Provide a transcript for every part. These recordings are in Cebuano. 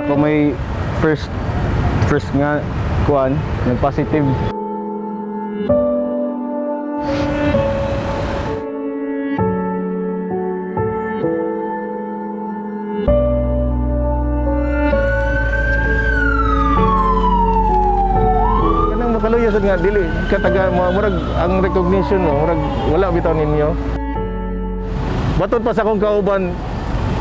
Ako may first first nga kuan, nag-positive. Kanang makaluya sad nga dili kataga mo, murag ang recognition mo murag wala bitaw ninyo. Batud pa sa akong kauban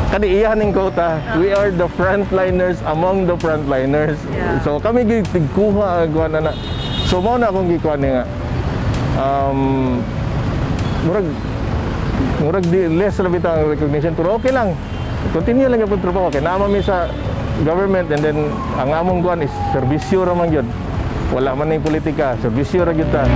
kani iyahan ning quota. We are the frontliners among the frontliners. So kami gyud tigkuha ang kuan ana. So mao na akong gikuan nga. Murag murag di less ra bitaw ang recognition, pero okay lang. Continue lang yung trabaho kay naa man mi sa government, and then ang among kuan is serbisyo ra man gyud. Wala man ning politika, serbisyo ra gyud ta.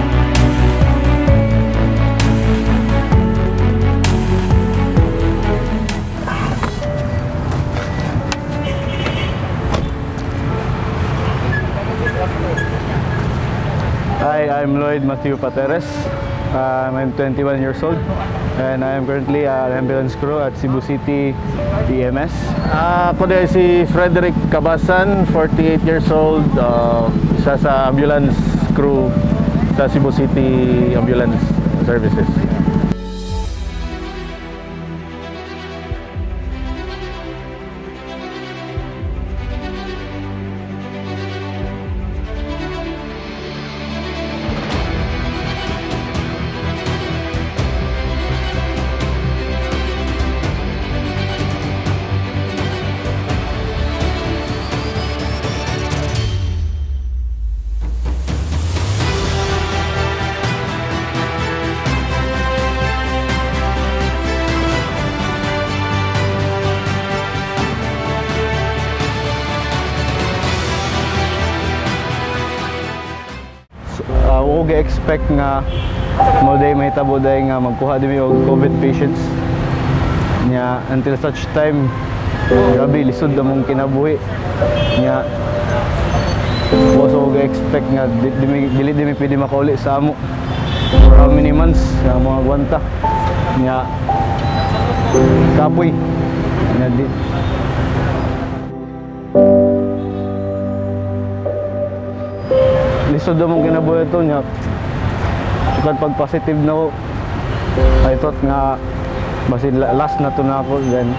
Hi, I'm Lloyd Matthew Pateres. I'm 21 years old and I am currently an ambulance crew at Cebu City EMS. Ah, ako din si Frederick Cabasan, 48 years old, isa sa ambulance crew sa Cebu City Ambulance Services. So, wa ko expect nga mo day mahitabo day nga magkuha di mi og COVID patients. Nya until such time, grabe lisod among kinabuhi. Nya wa so ko expect nga dili di mi pwede makauli sa amo. For how many months nga mga gwanta. Nya kapoy. Nya di lisod among kinabuhi to, nya sukad pag positive na ko, I thought nga basin last na to na ako. Then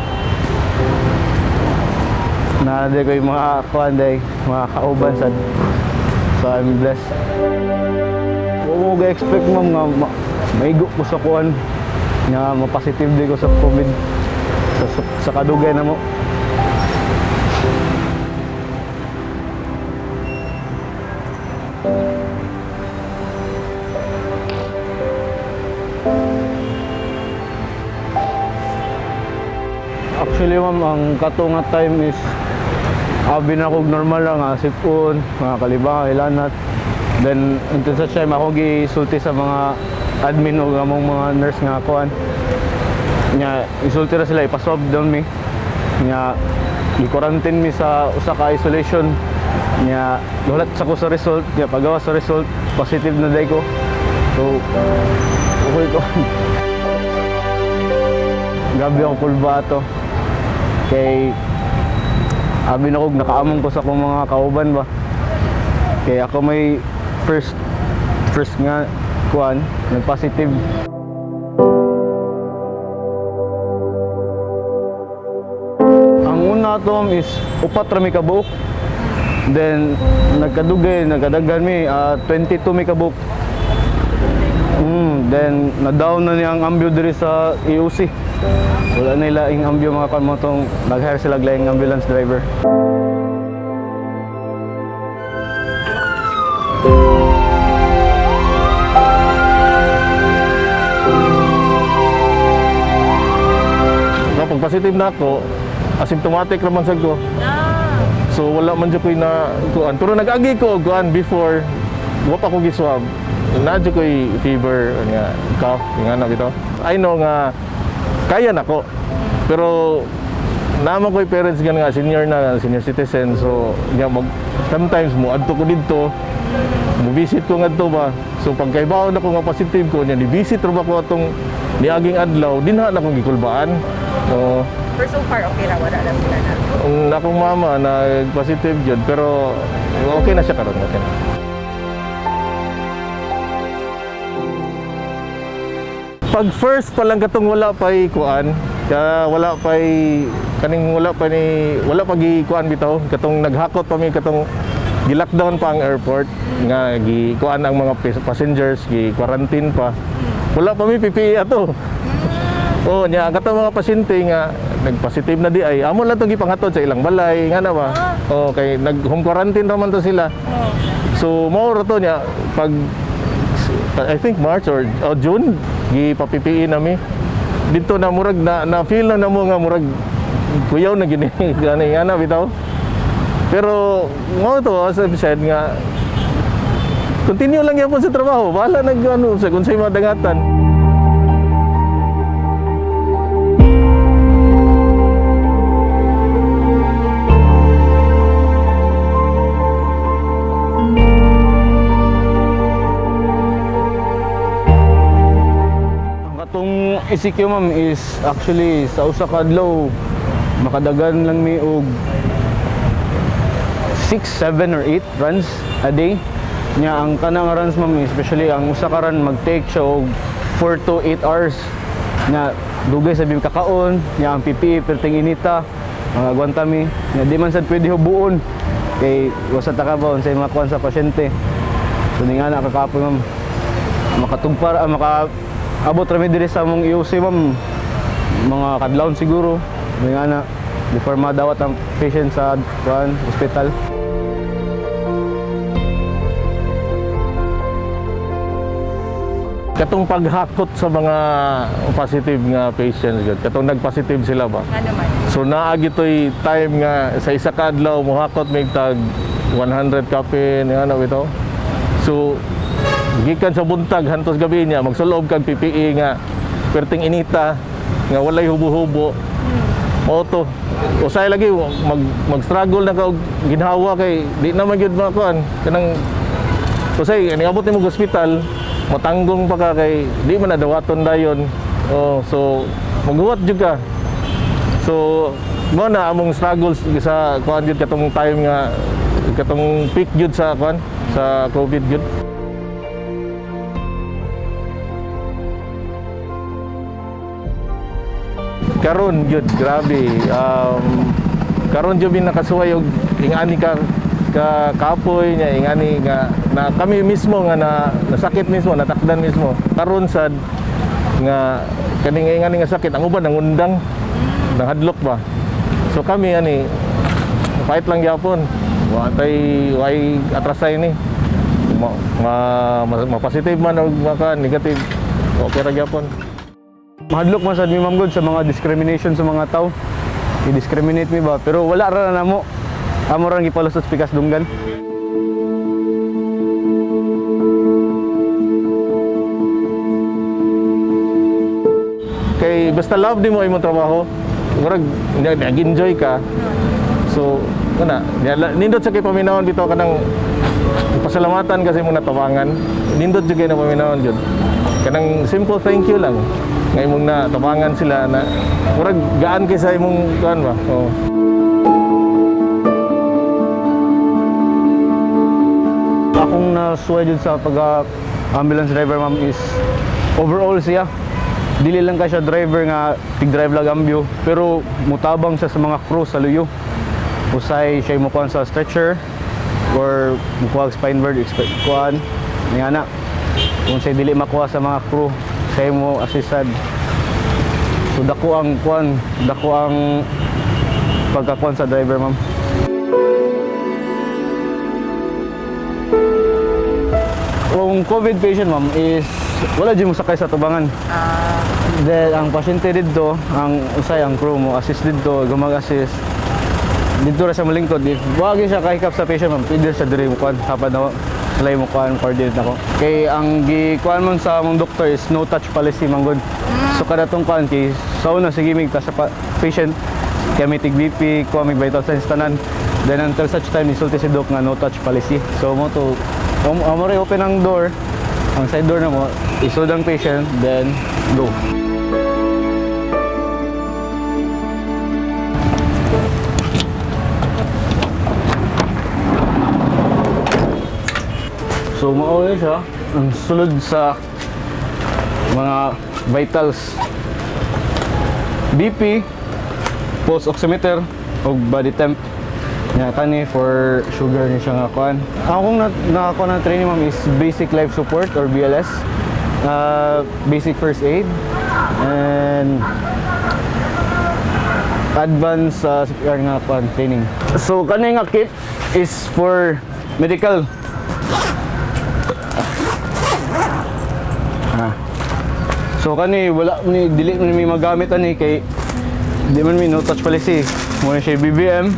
na ko yung mga kuan day, mga kauban sad, so I'm blessed. Wa ko expect, ma'am, nga maigo ko sa kuan nga ma-positive di ko sa COVID sa kadugay na mo. Actually, ma'am, ang kato nga time is abi na kog normal lang nga sipon, mga kalibang, ilanat. Then until such time ako gisulti sa mga admin o among mga nurse nga kuan. Nya isulti ra sila, ipa-swab down mi. Nya i-quarantine mi sa usa ka isolation. Nya gulat sa ko sa result, nya pagawa sa result, positive na day ko. So okay ko. Grabe ako kulba ato. Kay abi na kog nakaamong ko sa akong mga kauban ba. Kay ako may first first nga kuan, nag-positive. Ang una ato, ma'am, is upat ra mi kabuok. Then nagkadugay, nagkadaghan mi, 22 mi kabuok. Then na-down na niya ang ambyo diri sa EOC. Wala na ila ing ambyo mga kan mo tong nag-hire sila og laing ambulance driver. Kapag positive na ako, asymptomatic raman sad ko. So wala man jud ko'y na kuan. Pero nag-agi ko og kuan before, wa pa ko giswab. Na jud ko'y fever nga cough nga na bitaw. I know nga kaya nako. Pero naman ko'y parents gan nga senior na, senior citizen, so nya mag sometimes mo adto ko didto, mo visit ko ngadto ba. So pagkaibaw na ko nga positive ko, nya ni visit ra ba ko atong niaging adlaw, dinha na akong gikulbaan. So Pero so far, okay ra, wala na sila na. Ang akong mama nag-positive jud, pero okay na siya karon, okay na. Pag first pa lang katong wala pa'y kuan, ka wala pa'y kaning wala pa ni wala pa gi kuan bitaw katong naghakot pa mi, katong gi-lockdown pa ang airport nga gi kuan ang mga passengers, gi quarantine pa. Wala pa mi PPE ato. Oh, nya ang katong mga pasyente nga nag-positive na di ay amo lang to gipanghatod sa ilang balay nga na ba. Oh, kay nag home quarantine ra man to sila. So mao ra to nya pag I think March or June gipa-PPE nami. Dito na murag na na feel na namo nga murag kuyaw na gini gani nga na bitaw. Pero mao to, as I've said nga, continue lang gyapon sa trabaho. Bahala nag ano sa kung sa'y madangatan. Ang katong ECQ, ma'am, is actually sa usa ka adlaw makadagan lang mi og 6, 7 or 8 runs a day. Nya ang kanang runs, ma'am, especially ang usa ka run mag-take siya og 4 to 8 hours. Nya dugay sa bim kakaon, nya ang PPE perting inita, mga agwanta mi. Nya di man sad pwede hubuon kay wasa ta ka ba unsay makuan sa pasyente. So ni nga nakakapoy, ma'am. Makatugpar, maka abot rami diri sa among EOC, ma'am, mga kadlawon siguro may nga na before madawat ang patient sa kuan hospital. Katong paghakot sa mga positive nga patients gud, katong nag-positive sila ba. Nga naman. So naa gitoy time nga sa isa ka adlaw mohakot mig tag 100 kapin nga ano bitaw. So gikan sa buntag hantos gabi niya magsulob kag PPE nga perting inita nga walay hubo-hubo. Mao to. Usay lagi mag-struggle na ka og ginhawa kay di na man gyud makuan kanang usay niabot nimo og ospital, matanggong pa ka kay di man nadawaton dayon. Oh, so maghuwat jud ka. So, mo na among struggles sa kuan jud katong time nga katong peak jud sa kuan sa COVID jud. Karon jud grabe. Karon jud mi nakasuway og ingani ka ka kapoy niya, ingani nga na kami mismo nga na nasakit mismo, natakdan mismo. Karon sad nga kaning ingani nga sakit ang uban nangundang, nangahadlok ba. So kami ani fight lang gyapon. Wa tay way atrasay ni. Ma, ma, ma, ma-positive man o maka negative, okay ra gyapon. Mahadlok man sad mi, ma'am god, sa mga discrimination sa mga tao. I-discriminate mi ba, pero wala ra na namo. Amo ra gipalusot sa pikas dunggan. Kay basta love nimo imong trabaho, murag nag-enjoy ka. So kana nindot sa kay paminawon bitaw kanang pasalamatan kasi imong natabangan. Nindot jud kay na paminawon jud kanang simple thank you lang nga imong natabangan sila na murag gaan kay sa imong kuan ba. Oh. Akong nasuway jud sa pag ambulance driver, ma'am, is overall siya. Dili lang ka siya driver nga tig-drive lang ambyo, pero mutabang siya sa mga crew sa luyo. Usay siya mukuan sa stretcher or mukuha og spine board expert kuan nga na. Kung siya dili makuha sa mga crew, siya mo assisted. So dako ang kuan, dako ang pagkakuan sa driver, ma'am. Kung COVID patient, ma'am, is wala jud mo sakay sa tubangan. Then ang pasyente didto, ang usay ang crew mo assist didto, gumag-assist. Didto ra siya malingkod. If wagi siya kahikap sa patient, ma'am, pwede siya diri mo kuan, hapad na walay mo kuan coordinate nako. Kay ang gikuan man sa among doktor is no touch policy man gud. So kada tong kuan kay sa una sige mig ta sa patient kay may tig BP, kuha may vital signs tanan. Then until such time nisulti si doc nga no touch policy. So mo to amo rin open ang door, ang side door na mo, isod ang patient, then go. So mao na siya ang sulod sa mga vitals. BP, pulse oximeter ug body temp. Nya kani for sugar ni siya nga kuan. Akong na nakakuha ng training, ma'am, is basic life support or BLS. Basic first aid and advanced CPR nga kuan training. So kani nga kit is for medical. Ah. So kani wala ni dili man mi magamit ani kay di man mi no touch policy. Mo na siya BBM.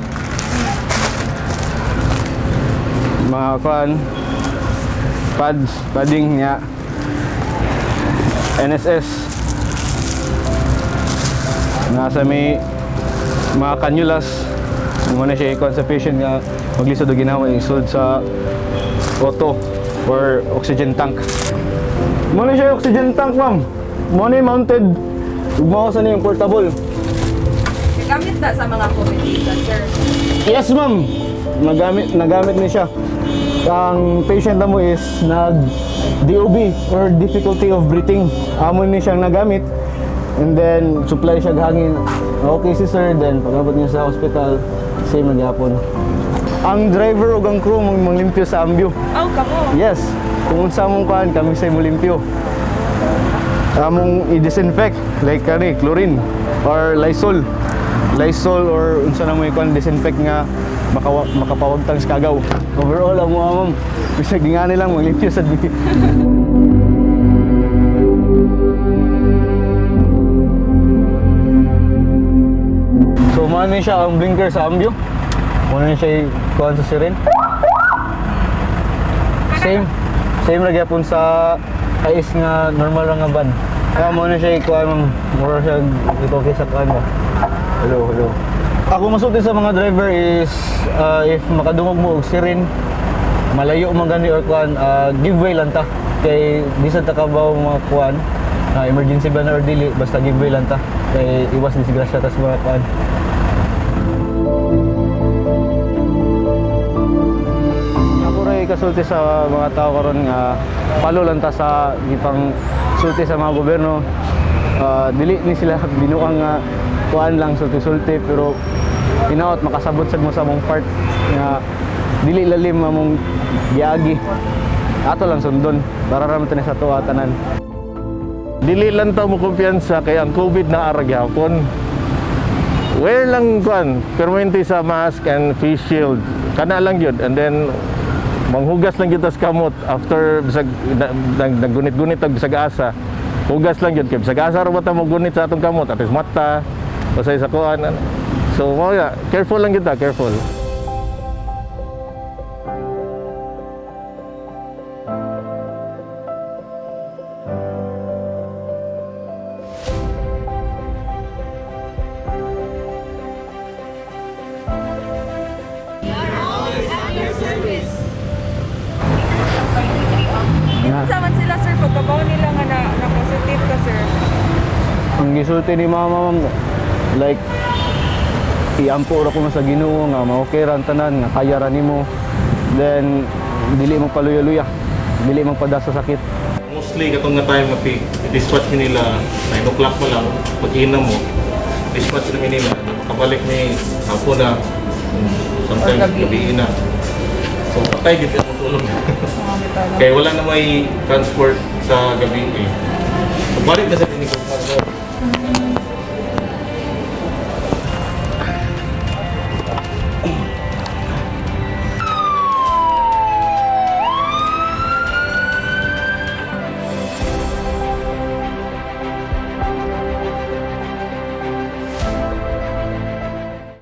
Mga kuan pads, padding niya. NSS. Nasa may mga canyulas. Mo na siya ikuan sa patient nga maglisod og ginawa isod sa auto or oxygen tank. Mo na siya oxygen tank, ma'am. Mo na yung mounted. Ug mao sa niyang portable. Gamit na sa mga COVID data, sir? Yes, ma'am. Nagamit ni siya. Ang patient na mo is nag DOB or difficulty of breathing. Amo ni siyang nagamit. And then supply siya og hangin. Okay si sir, then pag-abot niya sa hospital, same na gyapon. Ang driver ug ang crew mong manglimpyo sa ambyo. Aw, kamo. Yes. Kung unsa mong kuan kami sa limpyo. Among i-disinfect like kani chlorine or Lysol. Lysol or unsa na mo ikuan disinfect nga makapawagtang sa kagaw. Overall amo, ma'am, bisag nga nilang maglimpyo sad mi. So mao ni siya ang blinker sa ambyo. Mao ni siya kuan sa siren. Same. Same ra gyapon sa kais nga normal ra nga van. Kaya mo na siya ikuan, ma'am. Mura siya okay sa kuan ba. Hello, hello. Ako masulti sa mga driver is if makadungog mo og siren, malayo man gani or kuan, give way lang ta. Kay di sa ta kabaw mga kuan, emergency ba na or dili, basta give way lang ta. Kay iwas disgrasya tas mga kuan. Ako ray kasulti sa mga tao karon nga palo lang ta sa gipang sulti sa mga gobyerno. Ah, dili ni sila binuang nga kuan lang sulti-sulti pero hinaot makasabot sad mo sa among part nga dili lalim among giagi. Ato lang sundon para ra man ta ni sa tuwa tanan. Dili lang ta mo kumpiyansa kay ang COVID na ara gyapon. Wear lang kuan, permanente sa mask and face shield. Kana lang yun. And then manghugas lang kita sa kamot after bisag naggunit-gunit og bisag asa. Hugas lang yun kay bisag asa ra ba ta mogunit sa atong kamot atos mata, basay sa kuan. Ano. So mao ya, careful lang kita, careful. Yeah. Sa man sila, sir, pagkabaw nila nga na positive ka, sir? Ang gisulti ni mama, ma'am, like iampo ra ko mo sa Ginoo nga ma-okay ra ang tanan nga kaya ra nimo. Then dili mo paluya-luya, dili mo padasa sakit. Mostly katong nga time nga peak, dispatch mi nila 9 o'clock pa lang, pag mo, dispatch na mi nila, makabalik mi hapon na, sometimes Or gabi. gabi na. So patay gid ang tulog. Kay wala na may transport sa gabi eh. So balik na sa tinikog.